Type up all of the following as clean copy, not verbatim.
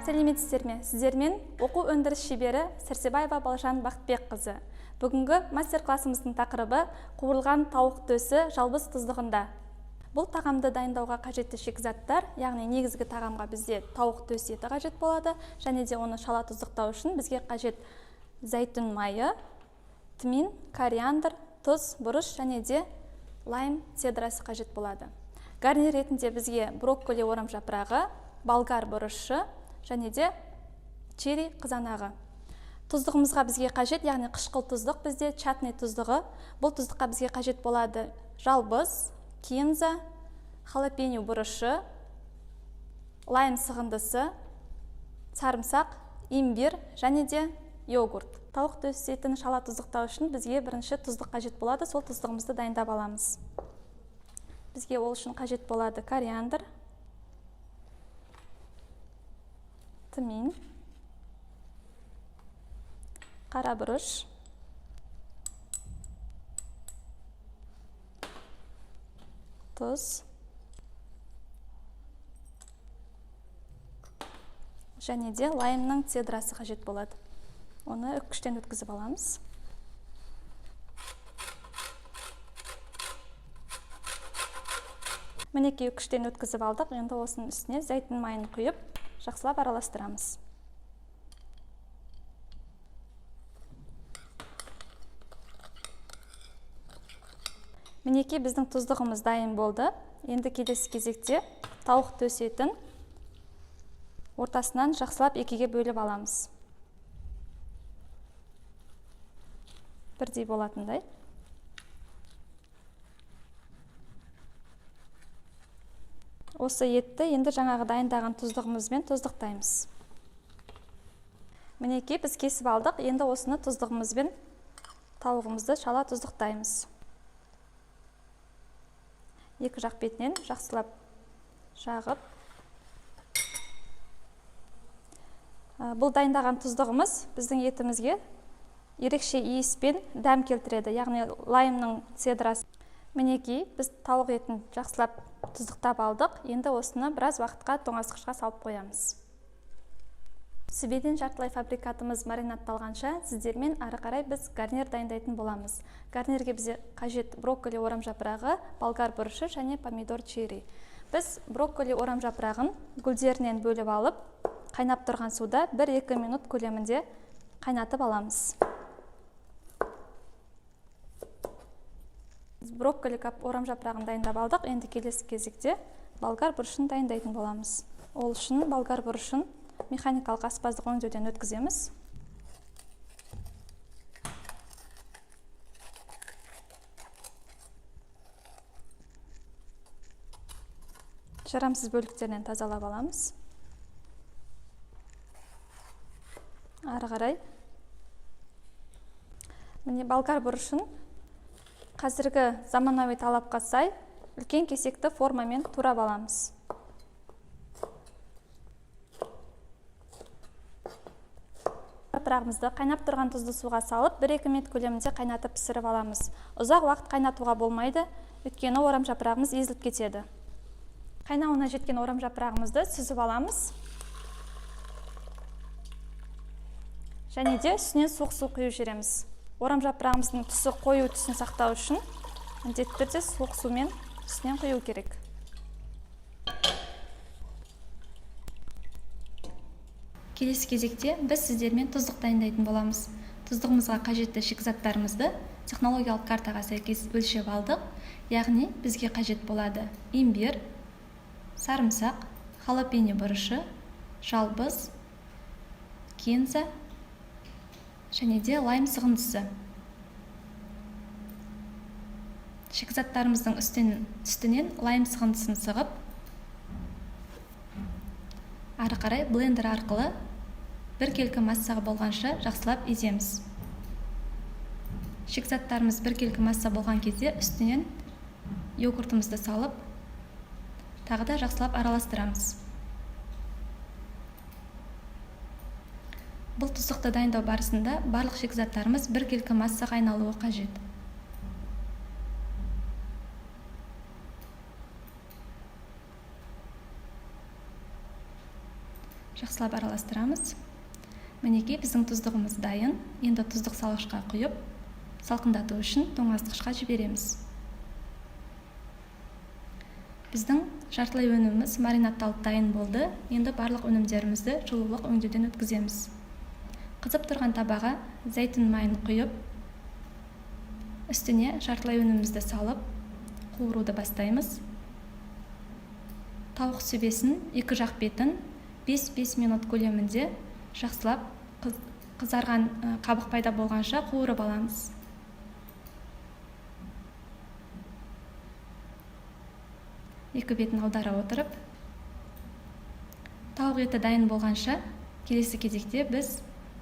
Сәлеметсіздер ме? Сіздермен оқу өндіріс шебері Сәрсебаева Балжан Бақытбекқызы. Бүгінгі мастер-классымыздың тақырыбы қуырылған тауық төсі жалбыз тұздығында. Бұл тағамды дайындауға қажетті шикізаттар, яғни негізгі тағамға бізде тауық төс еті қажет болады, және де оны шала тұздықтау үшін бізге қажет зәйтүн майы, тмин, кориандр, тұз, бұрыш және де лайм цедрасы қажет болады. Гарнир ретінде бізге брокколи орам жапырағы, болгар бұрышы және де черри қызанағы. Тұздығымызға бізге қажет, яғни қышқыл тұздық бізде, чатный тұздығы. Бұл тұздыққа бізге қажет болады жалбыз, кинза, халапеньо бұрышы, лайм сығындысы, сарымсақ, имбирь және де йогурт. Тауық төс етін шала тұздықтау үшін бізге бірінші тұздық қажет болады, сол тұздығымызды дайындап аламыз. Бізге ол үшін қажет болады кориандр, тмин, қара бұрыш, тұз және де лаймның цедрасы қажет болады. Оны үккіштен өткізіп аламыз. Мінекей үккіштен өткізіп алдық. Енді осының үстіне зәйтүн майын құйып, жақсылап араластырамыз. Мінекей біздің тұздығымыз дайын болды. Енді келесі кезекте тауық төс етін ортасынан жақсылап екіге бөліп аламыз. Бірдей болатындай. Осы етті енді жаңағы дайындаған тұздығымызбен тұздықтаймыз. Мінекей біз кесіп алдық. Енді осыны тұздығымызбен тауығымызды шала тұздықтаймыз. Екі жақ бетінен жақсылап жағып. Бұл дайындаған тұздығымыз біздің етімізге ерекше иіс пен дәм келтіреді, яғни лаймның цедрасы. Мінекей біз тауық етін жақсылап тұздықтап алдық. Енді осыны біраз уақытқа тоңазытқышқа салып қоямыз. Сүбеден жартылай фабрикатымыз маринадталғанша сіздермен ары қарай біз гарнир дайындайтын боламыз. Гарнирге бізге қажет брокколи орам жапырағы, болгар бұрышы және помидор черри. Біз брокколи орам жапырағын гүлдерінен бөліп алып, қайнап тұрған суда бір-екі минут көлемінде қайнатып аламыз. Брокколи орам жапырағын дайындап алдық. Енді келесі кезекте болгар бұрышын дайындайтын боламыз. Ол үшін болгар бұрышын механикалық аспаздық өңдеуден өткіземіз. Жарамсыз бөліктерінен тазалап аламыз. Ары қарай. Міне болгар бұрышын қазіргі заманауи талапқа сай үлкен кесекті формамен турап аламыз. Жапырағымызды қайнап тұрған тұзды суға салып, бір-екі минут көлемінде қайнатып пісіріп аламыз. Ұзақ уақыт қайнатуға болмайды, өйткені орам жапырағымыз езіліп кетеді. Қайнауына жеткен орам жапырағымызды сүзіп аламыз. Және де үстінен суық су құйып жібереміз. Орам жапырағымыздың түсі қою түсін сақтау үшін міндетті түрде суық сумен үстінен құю керек. Келесі кезекте біз сіздермен тұздық дайындайтын боламыз. Тұздығымызға қажетті шикізаттарымызды технологиялық картаға сәйкес өлшеп алдық. Яғни бізге қажет болады имбирь, сарымсақ, халапеньо бұрышы, жалбыз, кинза және де лайм сығындысы. Шикізаттарымыздың үстінен лайм сығындысын сығып, ары қарай блендер арқылы біркелкі массаға болғанша жақсылап еземіз. Шикізаттарымыз біркелкі масса болған кезде үстінен йогуртымызды салып, тағы да жақсылап араластырамыз. Бұл тұздықты дайындау барысында барлық шикізаттарымыз біркелкі массаға айналуы қажет. Жақсылап араластырамыз. Мінекей, біздің тұздығымыз дайын. Енді тұздық салғышқа құйып, салқындату үшін тоңазытқышқа жібереміз. Біздің жартылай өніміміз маринадталып дайын болды. Енді барлық өнімдерімізді жылулық өңдеуден өткіземіз. Қызып тұрған табаға зәйтүн майын құйып, үстіне жартылай өнімімізді салып, қуыруды бастаймыз. Тауық сүбесін екі жақ бетін 5-5 минут көлемінде жақсылап қызарған қабық пайда болғанша қуырып аламыз. Екі бетін аудара отырып, тауық еті дайын болғанша келесі кезекте біз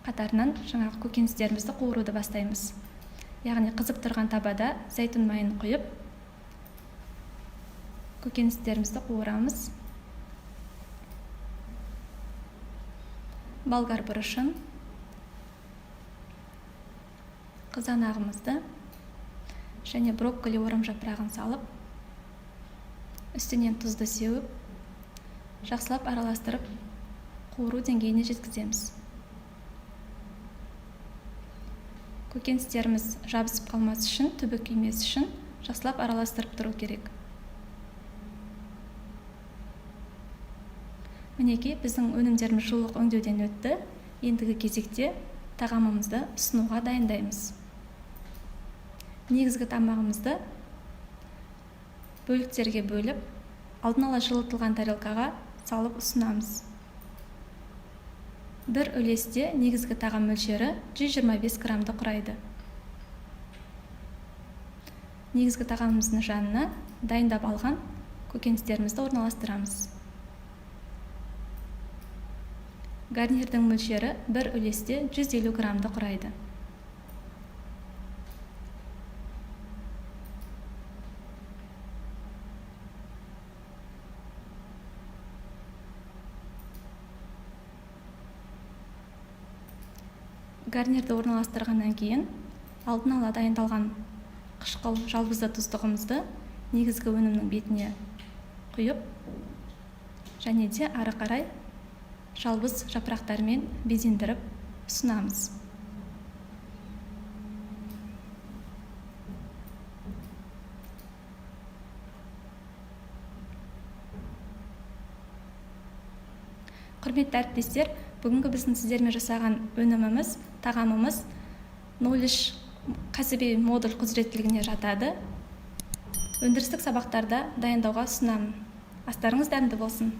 қатарынан жаңағы көкөністерімізді қуыруды бастаймыз. Яғни қызып тұрған табада зәйтүн майын құйып, көкөністерімізді қуырамыз. Болгар бұрышын, қызанағымызды және брокколи орым жапырағын салып, үстінен тұзды сеуіп, жақсылап араластырып, қуыру деңгейіне жеткіземіз. Көкөністеріміз жабысып қалмас үшін, түбі күймес үшін жақсылап араластырып тұру керек. Мінекей, біздің өнімдеріміз жылулық өңдеуден өтті. Ендігі кезекте тағамымызды ұсынуға дайындаймыз. Негізгі тамағымызды бөліктерге бөліп, алдын ала жылытылған тарелкаға салып ұсынамыз. Бір үлесте негізгі тағам мөлшері 125 граммды құрайды. Негізгі тағамымыздың жанына дайындап алған көкөністерімізді орналастырамыз. Гарнирдің мөлшері бір үлесте 150 граммды құрайды. Гарнирді орналастырғаннан кейін алдын ала дайындалған қышқыл жалбызды тұздығымызды негізгі өнімнің бетіне құйып, және де ары қарай жалбыз жапырақтарымен безендіріп ұсынамыз. Құрметті әріптестер, бүгінгі біздің сіздермен жасаған өніміміз, тағамымыз 03 кәсіби модуль құзыреттілігіне жатады. Өндірістік сабақтарда дайындауға ұсынамын. Астарыңыз дәмді болсын.